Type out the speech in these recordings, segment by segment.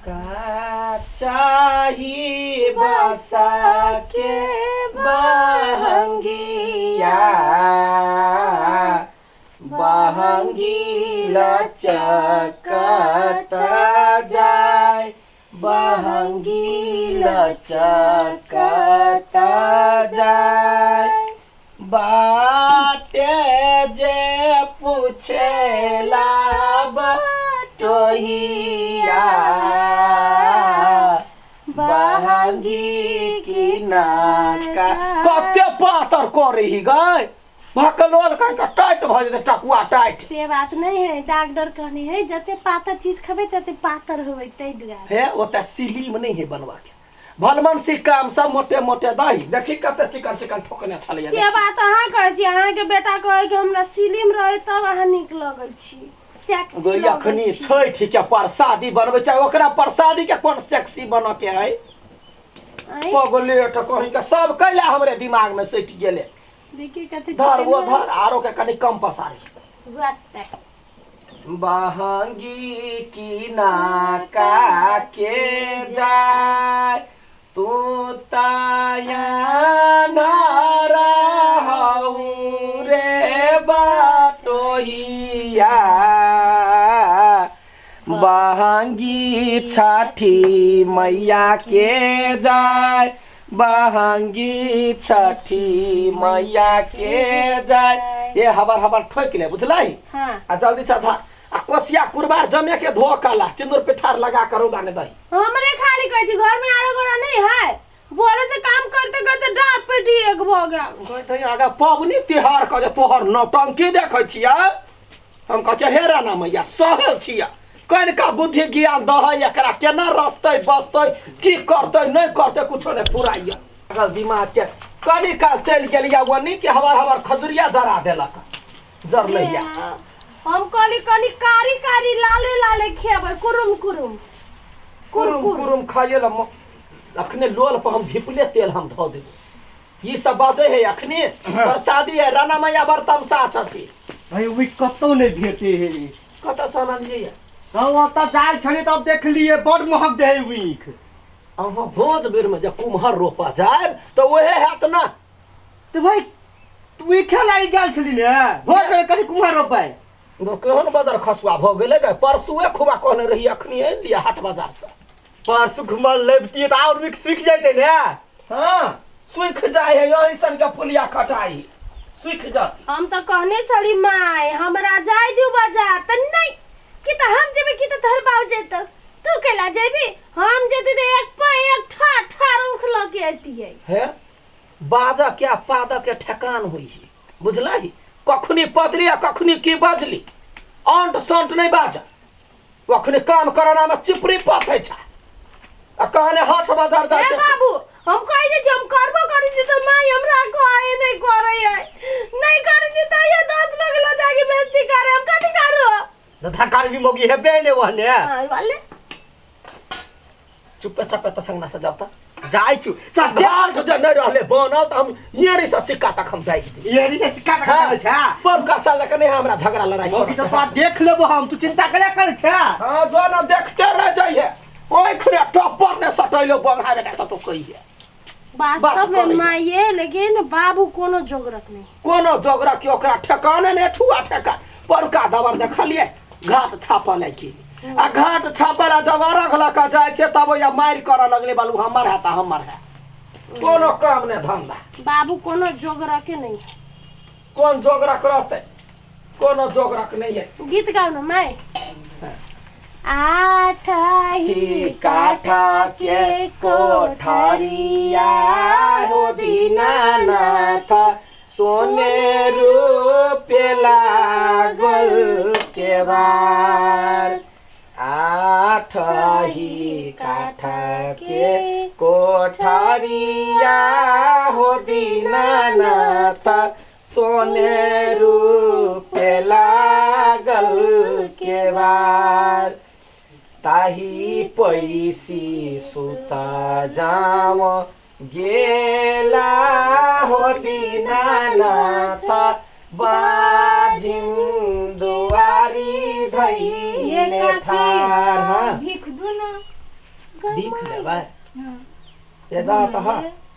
का चाही बसा के बहंगिया, बहंगी लचकत जाय, बहंगी लचकत जाय। बाटे जे पूछेला बटोहिया, बहंगी की नाका। कते पातर करे ही गए भकलोल कह के टाइट भ जेतै, टकुआ टाइट। से बात नहीं है, डॉक्टर कहने है जते पातर चीज खेबै तते पातर होबै, ताहि दुआरे। हे ओते सिलीम नहीं है बनवा के, भलमनसी काम सब मोटे मोटे दही देखी कते चिकन चिकन ठोकने छलैया। से बात अहाँ कहै छी, अहाँके बेटा कहै कि हमरा सिलीम रहे तब अहाँ नीक लगै छी, सेक्सी गो लगै अखनी छी। छठि के प्रसादी बनबै छै, ओकरा प्रसादी के कोन सेक्सी बन के है? आँय? पगलेट कहीं के सब कैला हमरे दिमाग में सटि गेले। देखिए कते धर वो चिकन धर आरो के कनी कम पसारी। बात। बहंगी की नाका के जाय, तू ताया रहू रे बाटोहिया, बहंगी छठी मैया के जाय, बहंगी छठी मैया के जाय। ये हबर हबर ठोक ले बुझलाई। हाँ। आ जल्दी से धर आ कोसिया कुरबार जमे के धो कला सिंदूर पिठार लगा कर रौदा ने दही। हमरे खाली कहै छी घर में आरो गोरा नहीं है, बोले से काम करते करते डाँट पेटी एक भ गेल। कहै तऽ आगा पबनी तिहार के जे तोहर नौटंकी देखै छियै, हम कहै छियै हे राना मैया सहल छियै, कनिका बुद्धि ज्ञान दहै एकरा, केना रसतै बसतै की करतै नहि करतै कुछो नहि फुराइया। पागल दिमाग के कनी काल चलि गेलिया ओनी के हबर हबर खजुरिया जरा देलक, जरलैया। हम कहली कनी कारी कारी लाले लाले खेबै, कुरुम कुरुम कुरुम कुरुम खाइए ला अखने लोल पर हम धिपले तेल हम धऽ देबै। ई सब बाजै है अखने प्रसादी है, राना मैया बड़ तमसा छथि। अरे ओहि कतौ नहि भेटे है। कतऽ से आनलियै? हम ओतऽ जाइ छलियै तब देखलियै बड़ महग दे है वीक। अहाँ भोज बेरमे जे कुम्हर रोपऽ जायब तऽ ओहे हैत ना। तऽ भाई तू ईखे लागि गेल छली ने भोज बेर कथी कुम्हर रोपै? केहन बदर खसुआ भऽ गेलै गे, परसुए खुबा कहने रही अखनी आनि लिअ हाट बाजार से। परसू घुमल लेबतियै तऽ आओर वीक सुखि जैतै ने। हाँ सुखि जाइ है, यही सन के पुलिया खटाई सुखि जाती। हम तऽ कहने छली माय हमरा जाय दियौ बाजार, तऽ नहि कि तऽ हम जेबै कि तऽ तोहर बाउ जेतौ, तू कैला जेबी? हम जेती तऽ एक पाइ एक ठार ठार उख लऽ के अतियै। हे बाजऽ के आ पादऽ के ठेकान होइ छै बुझलही, कखनी पदली आ कखनी की बजली, अंट संट नहि बाज। अखनी काम करना में चिपरी पथै छै आ कहने हाट बाजार जाइ हे छै। बाबू हम कहि दै छी हम करबो करै छी तऽ माय हमरा कहे नहि करै है, नहि करै छी तैयो 10 लोग लऽ जाके बेइज्जती करे, हम कथी करू? धक्का भी मौगी हेबे ने ओहने। हाँ, वाले। चुपे चापे तऽ संगना से जाउ तऽ जाइ छु। तऽ घर जे नहि रहले बनल तऽ हम येरी से सिक्का तक हम दागि दी। येरी से सिक्का तक हम छै। पर का साल लके नहीं हमरा झगड़ा लड़ाई मौगी तो बात देख लेबो हम, तू चिंता करे कर छै। हां जो ना देखते रह जाइए, ओइ खने टप्पर ने सटैलो बंगा बेटा तो कहिए। वास्तव में माये लेकिन बाबू कोनो जोगरक नहीं, कोनो जोगरक ओकरा ठेकाने ने ठुआ ठेका परका दबर देखलिए घाट छापल है की आ घाट छापल आ जब अरघ लऽ कऽ जाइ छै तब ओया मारि करऽ लगले बालू हमर है तऽ हमर है, कोनो काम ने धंधा। बाबू कोनो जोगरके नहीं है। कोन जोगरक रहतै? कोनो जोगरक नहीं है। गीत गाउ न माय। आठ ही काठा के कोठारिया हो दीनानाथ, सोने रूपे लागल केवार। आठ ही काठा के कोठारिया हो दीनानाथ, सोने रूपे लागल केवार। ताही पैसी सुता जाम गेला हो दीनानाथ, बाझिन दुआरी धैले थार। भीख दू ना। भीख लेबै हाँ। ये दा तऽ हा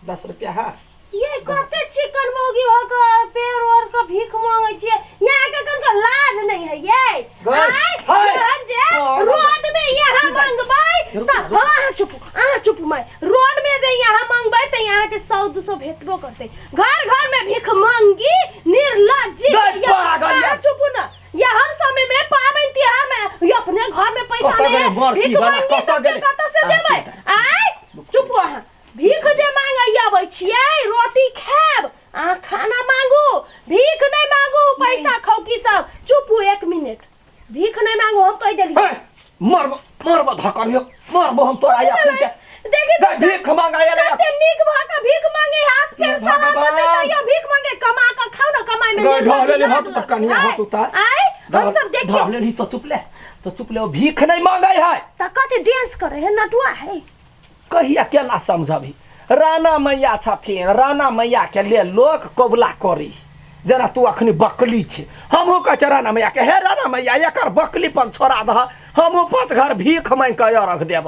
10 रुपया हा। ये कते चिकन मौगी हो के पेड़ ओर के भीख मांगे छियै, यहाँ के कन के लाज नहीं है ये। गए। आय, हाय। यहाँ जे हाँ, रोड में यहाँ मांगबै रुक, त रुक। हाँ अहाँ चुप, अहाँ चुप। मैं रोड में जे यहाँ मांगबै त यहाँ के 100 200 भेटबो करतै। घर घर में भीख मांगी निर्लज्जी। गए, पागल अहाँ ये। चुप न। ये हर समय में पाबनि तिहार में ये अपने घर में पैसा कतऽ नहीं गेलै है, बड़की भीख वाला, मांगी कतऽ सबके गेलै? कतऽ से अहाँ देबै? चिन्ता आय चुप अहाँ। भीख जे मांगे अबै छियै रोटी खायब, अहाँ खाना मांगू, भीख नहीं मांगू, पैसा खाऊ की सब। चुप हूँ 1 मिनट, भीख नहीं मांगू हम कहि देलियै। हे, मरबो मरबो धकरियो मरबो हम तोरा या के। देखी गए, भीख मांगा आयल कते नीक भऽ के भीख मांगे, हाथ हे फेर सलामत भगवान। है तैयो भीख मांगे। कमा के खाऊ ना, कमाई में गए, निर्लज ढह लेली, लाज हट तऽ कनिया, आय, हट उतार। आय हम सब देखियो धर लेली तो चुप ले, तो चुप ले, भीख नहीं मांगे है। त कथी डांस करे है, नटुआ है। कहिया केना समझबही? राणा मैया छथिन, राणा मैया के लेल लोक कबुला करी। जेना तू अखनी बकली छै, हमहूँ कहै छियै राणा मैया के, हे राणा मैया एकर बकलीपन छोड़ा दह, हमहूँ 5 घर भीख मांगि कऽ अर्घ देब।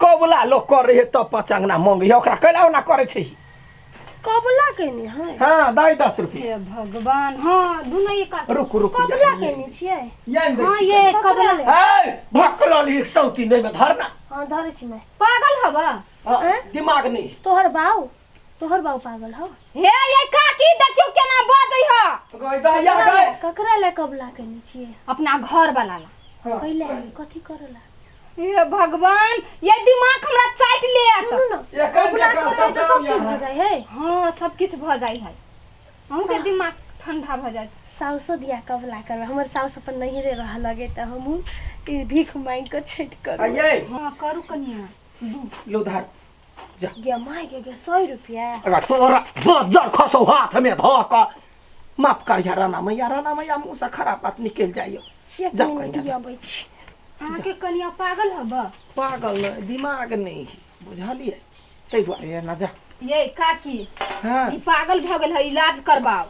कबुला लोक करै है तब 5 अंगना मांगै है, ओकरा कैला ओना करै छै? कबुला केने है। हाँ दाइ 10 रुपया। हे भगवान, हाँ दुनू एक रुक रुक, कबुला केने छियै। यान दै हाँ छी। ये कबुला। हे भकलली सौती नहीं में धरना। हाँ धरै छी मैं। पागल हवा। हाँ, दिमाग नहीं। तोहर बाऊ, तोहर बाऊ पागल हौ। हे ये काकी देखियो केना बजै ह। गई दैया गई। ककरा ले कबुला केने छियै? अपना घर वाला ला। हाँ। पहिले कथी करला? हे भगवान, ये दिमाग हमरा चाटि लेत। सुनू न, ये कन कबुला कन करे तऽ सब चीज समझाउ भऽ जाइ है। हाँ सब किछु भऽ जाइ है, अहूँके दिमाग ठंडा भऽ जायत। साउसो दिया कबुला करबै। हमर साउस अपन नैहरे रहऽ लगे तऽ हमहूँ ई भीख मांगि कऽ छठि करू। ये हाँ करू कनिया। लो धार जा। गे my गे, गे 100 रुपया। अगर तोरा बज्जर खसौ हाथ में धऽ कऽ। माफ करिया राणा मैया, राणा मैया मुँह से खराब बात निकलि जाइयो। एक जाउ मिनट कनिया, जाउ। अबै छी। अहाँके कनिया पागल हब। पागल नहि, दिमाग नहीं है, बुझलियै? ताहि दुआरे एना जा। ये काकी, हाँ ई पागल भऽ गेल है, इलाज करबाओ।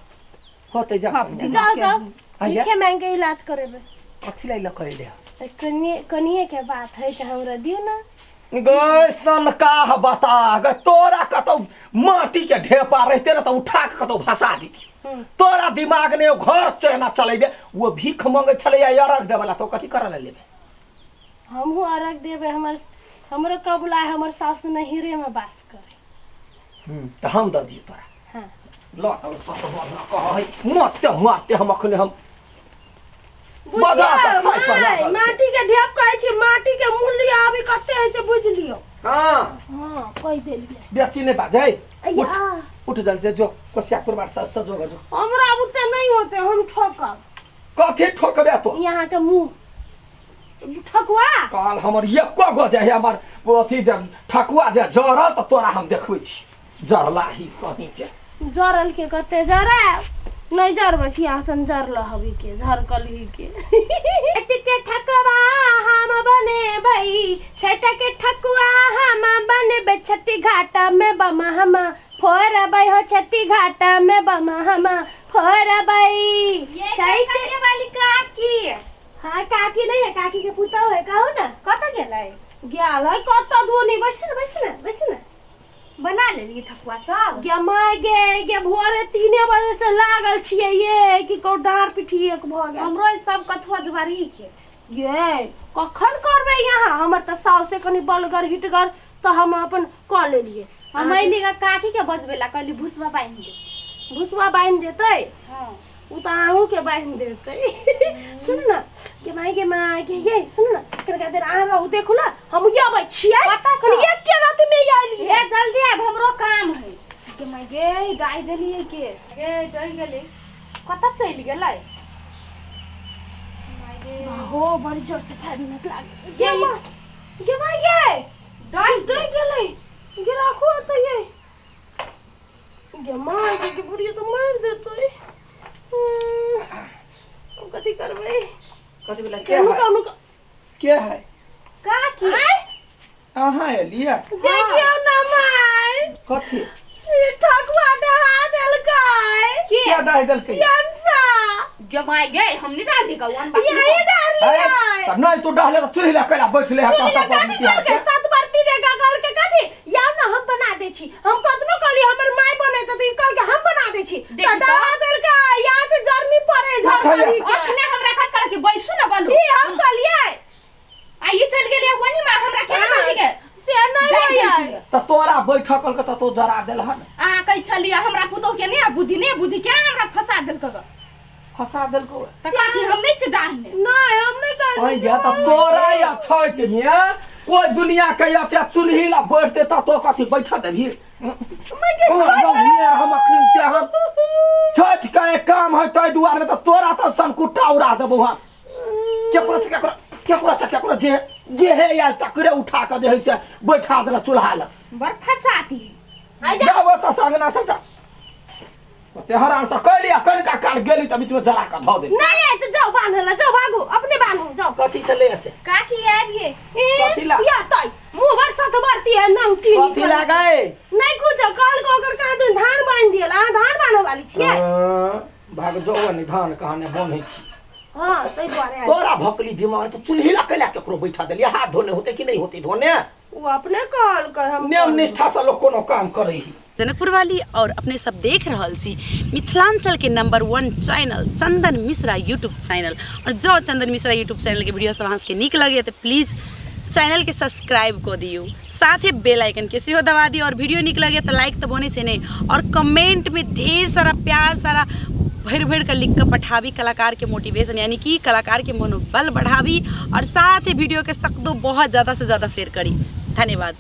होतै जा हाँ, कनिया, जा। जाउ जाउ, आइया। भीखे मांगि के इलाज करेबै। कथी लै लऽ कहिले? तऽ कनिये कनिये के बात है तऽ हमरा दियौ न। गै सनकाह बता गै, तोरा कतौ माटी के ढेपा रहिते ने तऽ उठा के कतौ भसा दितियौ। तोरा दिमाग ने घर से एना चलेबे। वो भीख मांगे छलैया अरघ देबला, तो कथी करऽ लै लेबे? हमहूँ अर्घ देबै। हमर हमरो कबुला है, हमर सासु नैहरे में वास करे। तऽ हम दऽ दियौ तोरा? हाँ। ल तऽ सत कहै मारते मारते हम अखने हम बजा बुझलियौ तऽ खाइ पर माय, लागल छी। माटी के ढेप कहै छी, माटी के मूल्य अभी कते है से बुझि लियौ। हाँ हाँ कहि देलियै। बेसी नहि बाजै। उठ अय्या, उठ जल्दी से, जो कोसिया कुरबार से सजो गजो। हमरा बुते नहीं होते, हम ठोकब। कथी ठोकबे तो? यहाँ के मुंह ठकुआ। काल हमर एको गो जे है हमर अथी जे ठकुआ जे जरल तऽ तोरा हम देखबै छी जरला ही कहीं के। जरल के कते जरा नहीं जरबै छी, आसन जरल हबी के झरकल ही के। छठ के ठकुआ हम बनेबै, छठ के ठकुआ हम बनेबै, छठी घाट में बमा हम फोरबै हो, छठी घाट में बमा हम फोरबै। ये छठ काकी वाली काकी। हाँ काकी नहीं है, काकी के पुतहु है। कहू ना कतऽ गेलै? गेल है कतऽ दूनी। बैस न बैस न बैस न। बना लेलियै ठकुआ सब? गे my गे, गे भोरे 3 बजे से लागल छियै ये कि कहू डाँर पिठी एक भऽ गेल। हमरो ई सब कथुआ जुआरी के। ये कखन करबै यहाँ? हमर तऽ साउसे कनि बलगर हिटगर तऽ हम अपन कऽ लेलियै। हम अइली ग काकी के बजबै ला, कहली भुसवा बान्हि दे। भुसवा बान्हि देतै? हाँ। उ तऽ अहूँ के बान्हि देतै। सुन न गे माय, गे माय गे, ये सुन न कनिका देर अहाँ रहू, देखू न हम अबै छियै। कतऽ सँ? कनि एके राति मे आइलियै। हे जल्दी आब, हमरो काम है। गे माय गे, गाय देलियै के गे डहि गेलै, कतऽ चलि गेलै माय गे? हो बड़ी जोर से फायर मिनट लागे। गे गे माय, गे माय गे, डहि डर गेलै। गे राखू ओतऽ ये। गे माय गे, गे बुढ़िया तऽ मारि देतै। हम कथी करबै? कथी भेलै? के नुका है? नुका। के है? काकी। आँय? अहाँ एलियै? देखियौ न माय, कथी? ई ठकुआ डहा देलकै। के के डाहि देलकै? यंसा। गे my गे, हम नहीं डाली गवन बात। यही डाललियै। तऽ नहि तू डहले तऽ चूल्हि लए कैला बैठले है? चुल्ही कहता लगा पबनी तिहार निकल के के 7 छी। हम कतनो कहली हमर माय बनेते तऽ ई कहलकै हम बना दै छी। देखी तऽ डरा देलकै, यहाँ से जर्नी पड़े झरकली के। अखने हमरा कस कहलक कि बैसू ना बोलू। ई हम कहलियै। आ ई चल गेलै ओनी मार हमरा केना मारि गेल? से नहीं डाहि होइए। देलखिन। तऽ तोरा बैठकल के तऽ तो जरा देलहन। अहाँ कहै छलियै हमरा पुतोह के नहि बुद्धि, नहि बुद्धि, केना हमरा फंसा देलक ग? फंसा देलको। तऽ कथी हम नहि छी डाहने? नहीं, हम नहीं कहलियै। अइ गे, तऽ तोरा या छठि मे कोई दुनिया के एते चूल्ही ला बैठते तऽ तो कथी बैठ देबही? हम अखन ते हम छठि के काम है ताहि दुआरे तऽ तोरा तऽ सनकुट्टा उड़ा देबौ। हम केकरो से केकरो केकरो से केकरो जे जे हे या तकरे उठा के जे है से बैठा देला चूल्हा लग। बड़ फसाती। जाओ ओतऽ से अंगना से जा। ओते हरान से कैली आ कनिका काल गेली तऽ बीच में जरा के धऽ देली। नहीं नहीं, तो जाओ बांधे ला, जाओ भागो, अपने बांधो जाओ। कथी छलै से? काकी आबिए। कथी ला? या तई मुंह भर सत भरती है नंगटी। कथी लागै? नहीं कुछ कल को ओकर कहाँ तुम धान बांध दियल। अहाँ धान बांधे वाली छियै? भाग जो ने धान कहाँ ने बन्है छी। हाँ, तै दुआरे आयल। तोरा भकली दिमाग तऽ चूल्ही ला कैला केकरो बैठा देलियै? हाथ धोने होते कि नहीं होते धोने? ओ अपने कहलकै हम नियम निष्ठा से लोग कोनो काम करै ही। जनकपुर वाली और अपने सब देख रहल छी मिथिलांचल के number 1 channel Chandan Mishra YouTube channel. और जो चंदन मिश्रा यूट्यूब चैनल के वीडियो सब अहाँ सबके नीक लगैए तऽ प्लीज चैनल के सब्सक्राइब कऽ दियौ, साथे बेल आइकन के सेहो दबा दियौ। और वीडियो नीक लगैए तऽ लाइक तऽ बनै छै नहि, और कमेंट में ढेर सारा प्यार सारा भरि भरि कऽ लिख कऽ पठाबी, कलाकार के मोटिवेशन यानी कि कलाकार के मनोबल बढ़ाबी। और साथ ही वीडियो के सकदो बहुत ज़्यादा से ज़्यादा शेयर करी। धन्यवाद।